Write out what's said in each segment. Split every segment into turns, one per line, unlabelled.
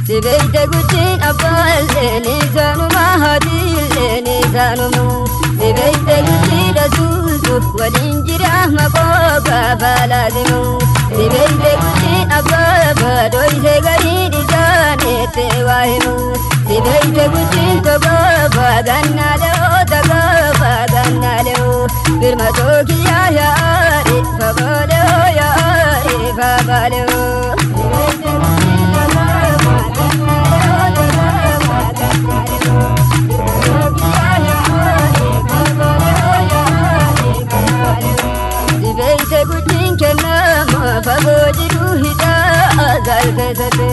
Sibeeyte gucciin abbaallee ni saanuma haatiillee ni saanuma. Sibeeyte guccii rasuultu waliin jira maqooqa faalaasimu. Sibeeyte gucciin abbaa dhoyse gariin isaaneette waa himu. Sibeeyte gucciin tokkofa gannaalee tokkofa gannaalee birma tookiyyaa yaa'e fabaalee yaa'e fabaalee. Sibeeyte gucciin tokkofa gannaalee tokkofa gannaalee birma tookiyyaa yaa'e fabaalee yaa'e fabaalee. Sibeeyte gucciin kennama fagoo jiru hidhaa azal keessatti.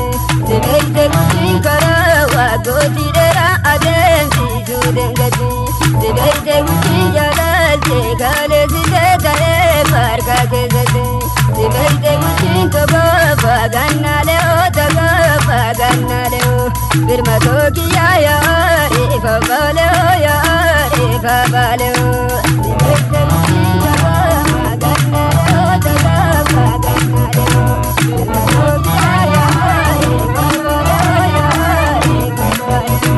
Sibeeyte gucciin karaa waaggootii dheeraa adeemsisuu dandeetti. Sibeeyte gucciin jaalaltee kaaleessitee ta'ee farka keessatti. Sibeeyte gucciin tokkofa gannaalee tokkofa gannaalee birma tookiyyaa yaa'e fafaalee yaa'e fafaalee. Sibeeyte gucciin tokkofa gannaalee tokkofa gannaalee birma tookiyyaa yaa'e fafaalee yaa'e fafaalee.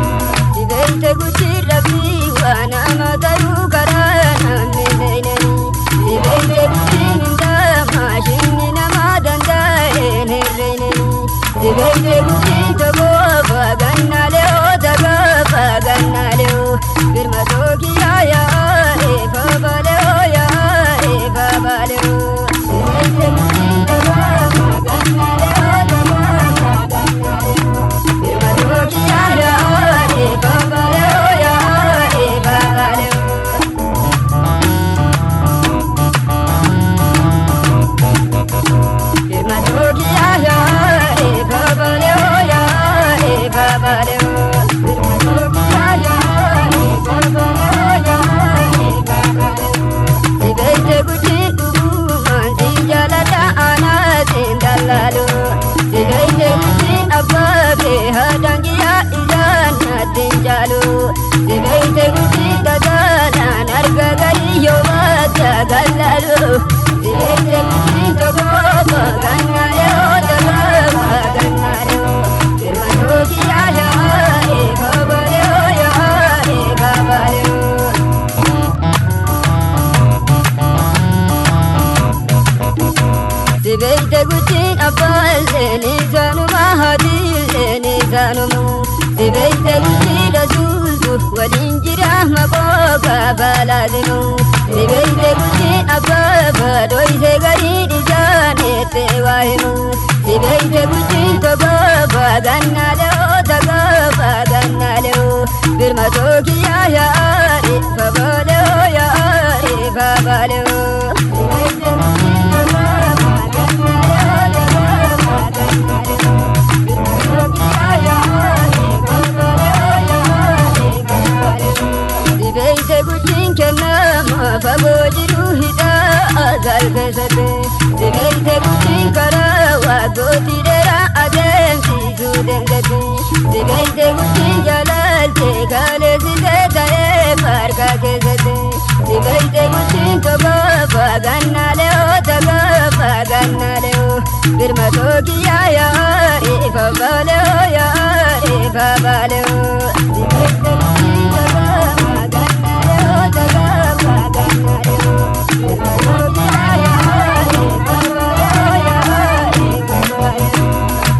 Sibeeyte gucciin rabbii waan nama ta'uu karaa namni seenanii. Sibeeyte gucciin hin shinni nama danda'een herreenanii. Sibeeyte gucciin tokkofa gannaalee tokkofa gannaalee birma tookiyyaa yaa'e fafaalee yaa'e fafaalee. Sibeeyte gucciin tokkofa gannaalee tokkofa gannaalee birma tookiyyaa yaa'e fafaalee yaa'e fafaalee. Birma tookiyyaa yaa'e fafaalee yaa'e fafaalee. Birma tookiyyaa yaa'e fafaalee yaa'e fafaalee. Sibeeyte gucciin dhugumaan si jaaladha anaatiin dallaalu. Sibeeyte gucciin abbaa kee haadhaan kiyyaa isaan natti hin caalu. Sibeeyte gucciin tasaalaan arga garii yoo baata gallaalu. Sibeeyte gucciin tokkofa gannaalee tokkofa gannaalee birma tookiyyaa yaa'e fafaalee yaa'e fafaalee. Sibeeyte gucciin abbaallee ni saanuma haatiillee ni saanuma. Sibeeyte guccii rasuultu waliin jira maqooqa faalaasimu. Sibeeyte gucciin abbaa dhoyse gariin isaaneette waa himu. Sibeeyte gucciin tokkofa gannaalee tokkofa gannaalee birma tookiyyaa yaa'e fafaalee yaa'e fafaalee. Sibeeyte gucciin tokkofa gannaalee tokkofa gannaalee birma tookiyyaa yaa'e fafaalee yaa'e fafaalee. Sibeeyte gucciin kennama fagoo jiru hidhaa azal keessatti. Sibeeyte gucciin karaa waaggootii dheeraa adeemsisuu dandeetti. Sibeeyte gucciin jaalaltee kaaleessitee ta'ee farka keessatti. Sibeeyte gucciin tokkofa gannaalee tokkofa gannaalee birma tookiyyaa yaa'e fafaalee yaa'e fafaalee. Sibeeyte gucciin tokkofa gannaalee tokkofa gannaalee birma tookiyyaa yaa'e fafaalee yaa'e fafaalee.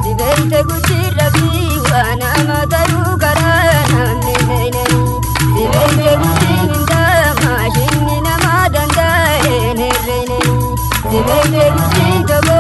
Sibeeyte gucciin rabbii waan nama ta'uu karaa namni seenanii. Sibeeyte gucciin hin daamaa shinni nama danda'een herreenanii. Sibeeyte gucciin tokkofa